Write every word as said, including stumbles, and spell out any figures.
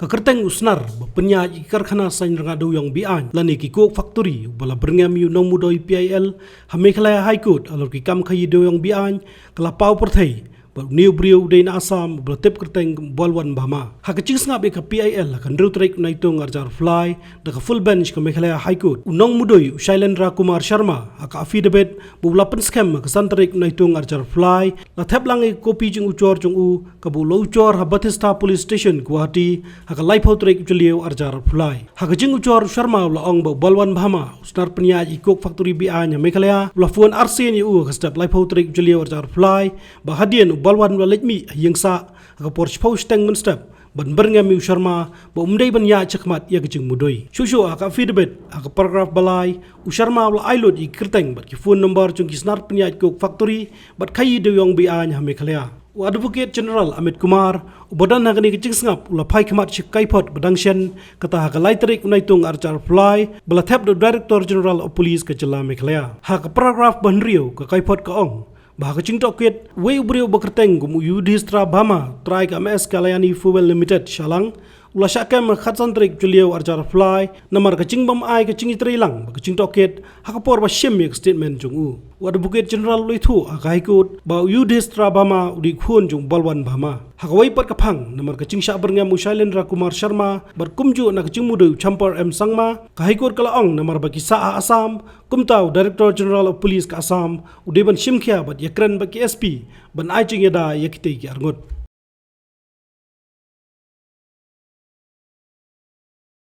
Ka kyrteng u Snar ba pynïaid ïa ki karkhana saiñ rnga dewïong be-aiñ lane ki coke factory uba la byrngem ïa u nongmudui P I L ha Meghalaya High Court halor ki kam khaïi dewïong be-aiñ ka la paw pyrthei bad une u briew u dei na Assam uba la tip kyrteng Balwan Bhama. Ha ka jingsngap ïa ka P I L ha ka hynriew tarik u Naitung arhajar arphew lai da ka full bench ka Meghalaya High Court, u nongmudui u Shailendra Kumar Sharma ha ka affidavit ba u la pynskhem ha ka san tarik u Naitung arhajar arphew lai la thep lang ïa ka kopi jingujor jong u kaba u la ujor ha Bathista Police Station, Guwahati ha ka laiphew tarik u Jylliew arhajar arphew lai. Ha ka jingujor u Sharma u la ong ba u Balwan Bhama, u snar pynïaid ïa ki coke factory be-aiñ ha Meghalaya, u la phone arsien ïa u ha ka step laiphew tarik u Jylliew arhajar arphew lai ba hadien u Balwan u la leit mih ha ïing sah ha ka por shiphew shiteng mynstep ban byrngem ïa u Sharma ba um dei ban ïaid shakhmat ïa ka jingmudui. Shuh shuh ha ka affidavit ha ka paragraph ba lai, u Sharma u la ai lut ïa ki kyrteng bad ki phone number jong ki snar pynïaid coke factory bad khaïi dewïong be-aiñ ha Meghalaya. U Advocate General Amit Kumar uba don ha kane ka jingsngap u la phai khmat sha ka kaiphod ba dang shen, kata ha ka lai tarik u Naitung arhajar arphew lai ba la thep da u Director General of Police ka jylla Meghalaya. Ha ka paragraph ba hynriew ka kaiphod ka ong ba ha ka jingtohkit uwei u briew ba kyrteng kum u Yudhisthira Bhama, trai ka M S Kalyani Fuel Limited Shillong, u la shah kem ha ka khatsan tarik u Jylliew arhajar arphew lai namar ka jingbym ai ka jingïatreilang bad ka jingtohkit ha ka por ba shim ïa ka statement jong u. U Advocate General u la ïathuh ha ka High Court ba u Yudhisthira Bhama u dei u khun jong u Balwan Bhama. Ha kawei pat ka phang, namar ka jingshah byrngem u Shailendra Kumar Sharma bad kumjuh na ka jingmudui u Champar M Sangma, ka High Court ka la ong namar ba ki sah ha Assam, kumta u Director General of Police ka Assam u dei ban shim khia bad ïakren bad ki S P ban ai jingïada ïa kitei ki arngut.